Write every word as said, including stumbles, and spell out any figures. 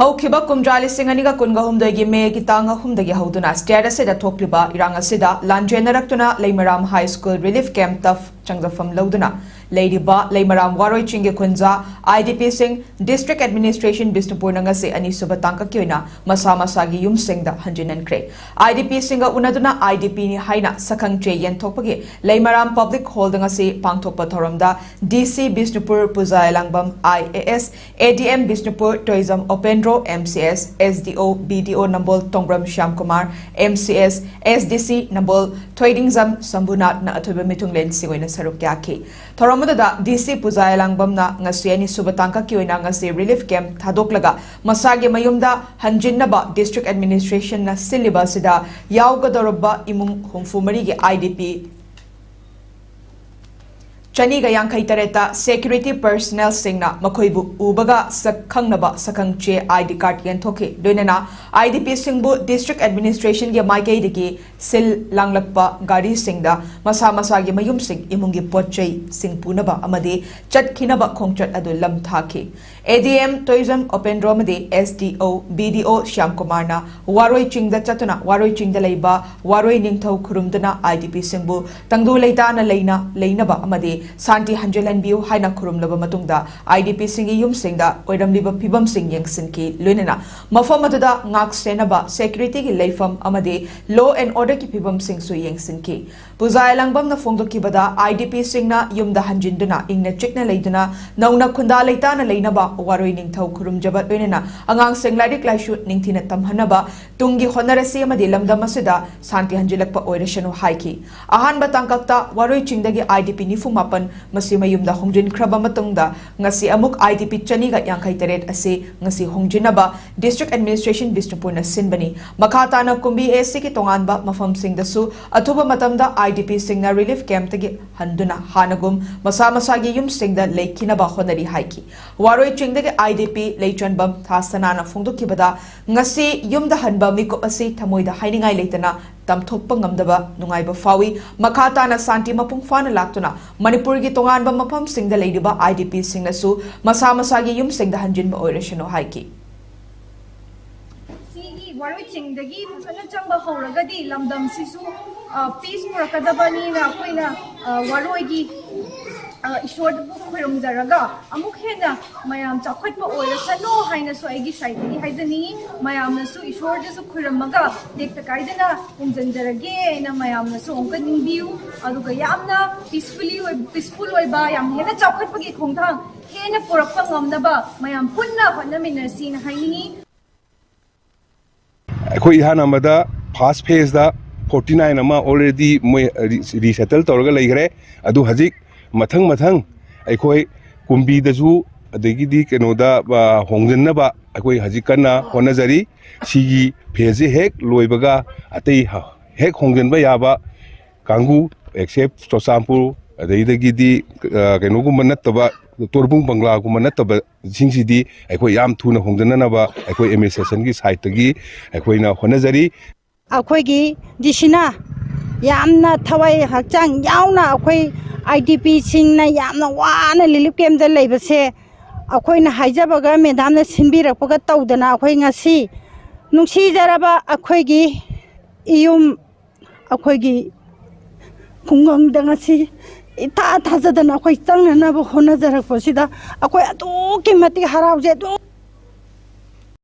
ꯍꯧꯈꯤꯕ ꯀꯨꯝꯖꯥ ꯂꯤꯁꯤꯡ ꯑꯅꯤꯒ ꯀꯨꯟꯒ ꯍꯨꯝꯗꯣꯏꯒꯤ ꯃꯦꯒꯤ ꯇꯥꯡ ꯑꯍꯨꯝꯗꯒꯤ ꯍꯧꯗꯨꯅ ꯁ꯭ꯇꯦꯠ ꯑꯁꯤꯗ ꯊꯣꯛꯂꯤꯕ ꯏꯔꯥꯡ ꯑꯁꯤꯗ ꯂꯥꯟꯖꯦꯟꯅꯔꯛꯇꯨꯅ ꯂꯩꯃꯔꯥꯝ ꯍꯥꯏ ꯁ꯭ꯀꯨꯜ ꯔꯤꯂꯤꯐ ꯀꯦꯝꯞꯇ ꯆꯪꯖꯐꯝ ꯂꯧꯗꯨꯅ ꯂꯩꯔꯤꯕ ꯂꯩꯃꯔꯥꯝ ꯋꯥꯔꯣꯏ ꯆꯤꯡꯒꯤ ꯈꯨꯟꯖꯥ IDPꯁꯤꯡ ꯗꯤꯁꯇ꯭ꯔꯤꯛ ꯑꯦꯗꯃꯤꯅꯤꯁꯇ꯭ꯔꯦꯁꯟ ꯕꯤꯁꯅꯨꯄꯨꯔꯅ ꯉꯁꯤ ꯑꯅꯤꯁꯨꯕ ꯇꯥꯡꯀꯛꯀꯤ ꯑꯣꯏꯅ ꯃꯁꯥ ꯃꯁꯥꯒꯤ ꯌꯨꯝꯁꯤꯡꯗ ꯍꯟꯖꯤꯟꯍꯟꯈ꯭ꯔꯦ꯫ IDPꯁꯤꯡꯒ ꯎꯅꯗꯨꯅ IDPꯅꯤ ꯍꯥꯏꯅ ꯁꯛꯈꯪ ꯆꯦ ꯌꯦꯟꯊꯣꯛꯄꯒꯤ ꯂꯩꯃꯔꯥꯝ ꯄꯕ꯭ꯂꯤꯛ ꯍꯣꯜꯗ ꯉꯁꯤ ꯄꯥꯡꯊꯣꯛꯄ ꯊꯧꯔꯝꯗ DC ꯕꯤꯁꯅꯨꯄꯨꯔ ꯄꯨꯖꯥ ꯑꯦꯂꯥꯡꯕꯝ IAS, ADM Bishnupur Toijam ꯑꯣꯄꯦꯟꯗ꯭ꯔꯣ, MCS, SDO, BDO ꯅꯝꯕꯣꯜ ꯇꯣꯡꯕ꯭ꯔꯝ ꯁ꯭ꯌꯥꯝꯀꯨꯃꯥꯔ, MCS, SDC ꯅꯝꯕꯣꯜ ꯊꯣꯏꯗꯤꯡꯖꯝ ꯁꯝꯚꯨꯅꯥꯊꯅ ꯑꯊꯣꯏꯕ ꯃꯤꯊꯨꯡꯂꯦꯟꯁꯤꯡ ꯑꯣꯏꯅ ꯁꯔꯨꯛ ꯌꯥꯈꯤ꯫ ꯊꯧꯔꯝ ꯑꯗꯨꯗ DC ꯄꯨꯖꯥ ꯑꯦꯂꯥꯡꯕꯝꯅ ꯉꯁꯤ ꯑꯅꯤꯁꯨꯕ ꯇꯥꯡꯀꯛꯀꯤ ꯑꯣꯏꯅ ꯉꯁꯤ ꯔꯤꯂꯤꯐ ꯀꯦꯝꯞ ꯊꯥꯗꯣꯛꯂꯒ ꯃꯁꯥꯒꯤ ꯃꯌꯨꯝꯗ ꯍꯟꯖꯤꯟꯅꯕ ꯗꯤꯁꯇ꯭ꯔꯤꯛ ꯑꯦꯗꯃꯤꯅꯤꯁꯇ꯭ꯔꯦꯁꯟꯅ ꯁꯤꯜꯂꯤꯕ ꯑꯁꯤꯗ ꯌꯥꯎꯒꯗꯧꯔꯕ ꯏꯃꯨꯡ ꯍꯨꯝꯐꯨ ꯃꯔꯤꯒꯤ IDP ꯆꯅꯤꯒ ꯌꯥꯡꯈꯩ ꯇꯔꯦꯠꯇ ꯁꯦꯀ꯭ꯌꯨꯔꯤꯇꯤ ꯄꯔꯁꯅꯦꯜꯁꯤꯡꯅ ꯃꯈꯣꯏꯕꯨ ꯎꯕꯒ ꯁꯛ ꯈꯪꯅꯕ ꯁꯛꯈꯪ ꯆꯦ, ID card ꯌꯦꯟꯊꯣꯛꯈꯤ꯫ ꯂꯣꯏꯅꯅ IDPꯁꯤꯡꯕꯨ ꯗꯤꯁꯇ꯭ꯔꯤꯛ ꯑꯦꯗꯃꯤꯅꯤꯁꯇ꯭ꯔꯦꯁꯟꯒꯤ ꯃꯥꯏꯀꯩꯗꯒꯤ ꯁꯤꯜ ꯂꯥꯡꯂꯛꯄ ꯒꯥꯔꯤꯁꯤꯡꯗ ꯃꯁꯥ ꯃꯁꯥꯒꯤ ꯃꯌꯨꯝꯁꯤꯡ, ꯏꯃꯨꯡꯒꯤ ꯄꯣꯠ ꯆꯩꯁꯤꯡ ꯄꯨꯅꯕ ꯑꯃꯗꯤ ꯆꯠꯈꯤꯅꯕ ꯈꯣꯡꯆꯠ ꯑꯗꯨ ꯂꯝ ꯊꯥꯈꯤ꯫ ADM ꯇꯣꯏꯖꯝ ꯑꯣꯄꯦꯟꯗ꯭ꯔꯣ ꯑꯃꯗꯤ SDO, BDO ꯁ꯭ꯌꯥꯝꯀꯨꯃꯥꯔꯅ ꯋꯥꯔꯣꯏ ꯆꯤꯡꯗ ꯆꯠꯇꯨꯅ ꯋꯥꯔꯣꯏ ꯆꯤꯡꯗ ꯂꯩꯕ ꯋꯥꯔꯣꯏ ꯅꯤꯡꯊꯧ ꯈꯨꯔꯨꯝꯗꯨꯅ IDPꯁꯤꯡꯕꯨ ꯇꯪꯗꯨ ꯂꯩꯇꯥꯅ ꯂꯩꯅ ꯂꯩꯅꯕ ꯑꯃꯗꯤ ꯁꯥꯟꯇꯤ ꯍꯟꯖꯤꯜꯍꯟꯕꯤꯌꯨ ꯍꯥꯏꯅ ꯈꯨꯔꯨꯝꯂꯕ ꯃꯇꯨꯡꯗ IDPꯁꯤꯡꯒꯤ ꯌꯨꯝꯁꯤꯡꯗ ꯑꯣꯏꯔꯝꯂꯤꯕ ꯐꯤꯕꯝꯁꯤꯡ ꯌꯦꯡꯁꯤꯟꯈꯤ꯫ ꯂꯣꯏꯅꯅ ꯃꯐꯝ ꯑꯗꯨꯗ ꯉꯥꯛ ꯁꯦꯟꯅꯕ, ꯁꯦꯀ꯭ꯌꯨꯔꯤꯇꯤꯒꯤ ꯂꯩꯐꯝ ꯑꯃꯗꯤ law and orderꯒꯤ ꯐꯤꯕꯝꯁꯤꯡꯁꯨ ꯌꯦꯡꯁꯤꯟꯈꯤ꯫ ꯄꯨꯖꯥ ꯑꯦꯂꯥꯡꯕꯝꯅ ꯐꯣꯡꯗꯣꯛꯈꯤꯕꯗ, IDPꯁꯤꯡꯅ ꯌꯨꯝꯗ ꯍꯟꯖꯤꯟꯗꯨꯅ ꯏꯪꯅ ꯆꯤꯛꯅ ꯂꯩꯗꯨꯅ ꯅꯧꯅ ꯈꯨꯟꯗꯥ ꯂꯩꯇꯥꯅ ꯂꯩꯅꯕ ꯋꯥꯔꯣꯏ ꯅꯤꯡꯊꯧ ꯈꯨꯔꯨꯝꯖꯕ, ꯂꯣꯏꯅꯅ ꯑꯉꯥꯡꯁꯤꯡ ꯂꯥꯏꯔꯤꯛ ꯂꯥꯏꯁꯨ ꯅꯤꯡꯊꯤꯅ ꯇꯝꯍꯟꯅꯕ ꯇꯨꯡꯒꯤ ꯍꯣꯠꯅꯔꯁꯤ ꯑꯃꯗꯤ ꯂꯝꯗꯝ ꯑꯁꯤꯗ ꯁꯥꯟꯇꯤ ꯍꯟꯖꯤꯜꯂꯛꯄ ꯑꯣꯏꯔꯁꯅꯨ ꯍꯥꯏꯈꯤ꯫ ꯑꯍꯥꯟꯕ ꯇꯥꯡꯀꯛꯇ ꯋꯥꯔꯣꯏ ꯆꯤꯡꯗꯒꯤ IDP ꯅꯤꯐꯨ ꯃꯥꯄꯟ ꯃꯁꯤ ꯃꯌꯨꯝꯗ ꯍꯣꯡꯖꯤꯟꯈ꯭ꯔꯕ ꯃꯇꯨꯡꯗ, ꯉꯁꯤ ꯑꯃꯨꯛ IDP ꯆꯅꯤꯒ ꯌꯥꯡꯈꯩ ꯇꯔꯦꯠ ꯑꯁꯤ ꯉꯁꯤ ꯍꯣꯡꯖꯤꯟꯅꯕ ꯗꯤꯁꯇ꯭ꯔꯤꯛ ꯑꯦꯗꯃꯤꯅꯤꯁꯇ꯭ꯔꯦꯁꯟ ꯕꯤꯁꯅꯨꯄꯨꯔꯅ ꯁꯤꯟꯕꯅꯤ꯫ ꯃꯈꯥ ꯇꯥꯅ ꯀꯨꯝꯕꯤ ACꯒꯤ ꯇꯣꯉꯥꯟꯕ ꯃꯐꯝꯁꯤꯡꯗꯁꯨ ꯑꯊꯨꯕ ꯃꯇꯝꯗ IDPꯁꯤꯡꯅ ꯔꯤꯂꯤꯐ ꯀꯦꯝꯞꯇꯒꯤ ꯍꯟꯗꯨꯅ ꯍꯥꯟꯅꯒꯨꯝ ꯃꯁꯥ ꯃꯁꯥꯒꯤ ꯌꯨꯝꯁꯤꯡꯗ ꯂꯩꯈꯤꯅꯕ ꯍꯣꯠꯅꯔꯤ ꯍꯥꯏꯈꯤ꯫ ꯋꯥꯔꯣꯏ ꯆꯤꯡꯗꯒꯤ IDP ꯂꯩꯆꯟꯕꯝ ꯊꯥꯁꯅꯥꯅ ꯐꯣꯡꯗꯣꯛꯈꯤꯕꯗ, ꯉꯁꯤ ꯌꯨꯝꯗ ꯍꯟꯕ ꯃꯤꯀꯨꯞ ꯑꯁꯤ ꯊꯃꯣꯏꯗ ꯍꯥꯏꯅꯤꯡꯉꯥꯏ ꯂꯩꯇꯅ ꯇꯝꯊꯣꯛꯄ ꯉꯝꯗꯕ ꯅꯨꯡꯉꯥꯏꯕ ꯐꯥꯎꯏ꯫ ꯃꯈꯥ ꯇꯥꯅ ꯁꯥꯟꯇꯤ ꯃꯄꯨꯡ ꯐꯥꯅ ꯂꯥꯛꯇꯨꯅ ꯃꯅꯤꯄꯨꯔꯒꯤ ꯇꯣꯉꯥꯟꯕ ꯃꯐꯝꯁꯤꯡꯗ ꯂꯩꯔꯤꯕ IDPꯁꯤꯡꯅꯁꯨ ꯃꯁꯥ ꯃꯁꯥꯒꯤ ꯌꯨꯝꯁꯤꯡꯗ ꯍꯟꯖꯤꯟꯕ ꯑꯣꯏꯔꯁꯅꯨ ꯍꯥꯏꯈꯤ꯫ ꯋꯥꯔꯣꯏ ꯆꯤꯡꯗꯒꯤ ꯐꯖꯅ ꯆꯪꯕ ꯍꯧꯔꯒꯗꯤ ꯂꯝꯗꯝꯁꯤꯁꯨ, ꯑ, ꯄꯤꯁ ꯄꯨꯔꯛꯀꯗꯕꯅꯤꯅ ꯑꯩꯈꯣꯏꯅ, ꯑ, ꯋꯥꯔꯣꯏꯒꯤ, ꯑ, ꯏꯁꯣꯔꯕꯨ ꯈꯨꯔꯨꯝꯖꯔꯒ ꯑꯃꯨꯛ ꯍꯦꯟꯅ ꯃꯌꯥꯝ ꯆꯥꯎꯈꯠꯄ ꯑꯣꯏꯔꯁꯅꯨ ꯍꯥꯏꯅꯁꯨ ꯑꯩꯒꯤ ꯁꯥꯏꯠꯇꯒꯤ ꯍꯥꯏꯖꯅꯤꯡꯉꯤ꯫ ꯃꯌꯥꯝꯅꯁꯨ ꯏꯁꯣꯔꯗꯁꯨ ꯈꯨꯔꯨꯝꯃꯒ ꯇꯦꯛꯇ ꯀꯥꯏꯗꯅ ꯈꯨꯝꯖꯟꯖꯔꯒꯦꯅ ꯃꯌꯥꯝꯅꯁꯨ ꯑꯃꯨꯛꯀ ꯅꯤꯡꯕꯤꯌꯨ꯫ ꯑꯗꯨꯒ ꯌꯥꯝꯅ ꯄꯤꯁꯐꯨꯜꯂꯤ ꯑꯣꯏ-, ꯄꯤꯁꯐꯨꯜ ꯑꯣꯏꯕ, ꯌꯥꯝ ꯍꯦꯟꯅ ꯆꯥꯎꯈꯠꯄꯒꯤ ꯈꯣꯡꯊꯥꯡ ꯍꯦꯟꯅ ꯄꯨꯔꯛꯄ ꯉꯝꯅꯕ ꯃꯌꯥꯝ ꯄꯨꯟꯅ ꯍꯣꯠꯅꯃꯤꯟꯅꯁꯤꯅ ꯍꯥꯏꯅꯤꯡꯉꯤ꯫ ꯑꯩꯈꯣꯏ ꯏꯍꯥꯟ ꯑꯃꯗ ꯐꯥꯔꯁ ꯐꯦꯁꯇ ꯐꯣꯔꯇꯤ ꯅꯥꯏꯟ ꯑꯃ ꯑꯣꯜꯔꯦꯗꯤ ꯃꯣꯏ ꯔꯤ-, ꯔꯤꯁꯦꯇꯜ ꯇꯧꯔꯒ ꯂꯩꯈ꯭ꯔꯦ꯫ ꯑꯗꯨ ꯍꯧꯖꯤꯛ ꯃꯊꯪ ꯃꯊꯪ ꯑꯩꯈꯣꯏ ꯀꯨꯝꯕꯤꯗꯁꯨ, ꯑꯗꯒꯤꯗꯤ ꯀꯩꯅꯣꯗ, ꯑ, ꯍꯣꯡꯖꯟꯅꯕ ꯑꯩꯈꯣꯏ ꯍꯧꯖꯤꯛ ꯀꯟꯅ ꯍꯣꯠꯅꯖꯔꯤ꯫ ꯁꯤꯒꯤ ꯐꯦꯁꯁꯤ ꯍꯦꯛ ꯂꯣꯏꯕꯒ ꯑꯇꯩ ꯍ-, ꯍꯦꯛ ꯍꯣꯡꯖꯟꯕ ꯌꯥꯕ ꯀꯥꯡꯕꯨ, ꯑꯦꯛꯁꯦꯞ ꯆꯨꯔꯆꯥꯟꯄꯨꯔ, ꯑꯗꯩꯗꯒꯤꯗꯤ, ꯑ, ꯀꯩꯅꯣꯒꯨꯝꯕ ꯅꯠꯇꯕ, ꯇꯣꯔꯕꯨꯡ ꯕꯪꯒ꯭ꯂꯥꯒꯨꯝꯕ ꯅꯠꯇꯕꯁꯤꯡꯁꯤꯗꯤ ꯑꯩꯈꯣꯏ ꯌꯥꯝ ꯊꯨꯅ ꯍꯣꯡꯖꯅꯅꯕ ꯑꯩꯈꯣꯏ ꯑꯦꯗꯃꯤꯅꯤꯁꯇ꯭ꯔꯦꯁꯟꯒꯤ ꯁꯥꯏꯠꯇꯒꯤ ꯑꯩꯈꯣꯏꯅ ꯍꯣꯠꯅꯖꯔꯤ꯫ ꯑꯩꯈꯣꯏꯒꯤ ꯗꯤ ꯁꯤꯅ ꯌꯥꯝꯅ ꯊꯋꯥꯏ ꯍꯛꯆꯥꯡ ꯌꯥꯎꯅ ꯑꯩꯈꯣꯏ ꯑꯥꯏ ꯗꯤ ꯄꯤꯁꯤꯡꯅ ꯌꯥꯝꯅ ꯋꯥꯅ ꯔꯤꯂꯤꯐ ꯀꯦꯝꯗ ꯂꯩꯕꯁꯦ ꯑꯩꯈꯣꯏꯅ ꯍꯥꯏꯖꯕꯒ ꯃꯦꯗꯥꯝꯅ ꯁꯤꯟꯕꯤꯔꯛꯄꯒ ꯇꯧꯗꯅ ꯑꯩꯈꯣꯏ ꯉꯁꯤ ꯅꯨꯡꯁꯤꯖꯔꯕ ꯑꯩꯈꯣꯏꯒꯤ ꯏꯌꯨꯝ ꯑꯩꯈꯣꯏꯒꯤ ꯈꯨꯡꯒꯪꯗ ꯉꯁꯤ ꯏꯊꯥ ꯊꯥꯖꯗꯅ ꯑꯩꯈꯣꯏ ꯆꯪꯅꯅꯕ ꯍꯣꯠꯅꯖꯔꯛꯄꯁꯤꯗ ꯑꯩꯈꯣꯏ ꯑꯗꯨꯛꯀꯤ ꯃꯇꯤꯛ ꯍꯔꯥꯎꯖꯩ꯫ ꯑꯗꯨꯛ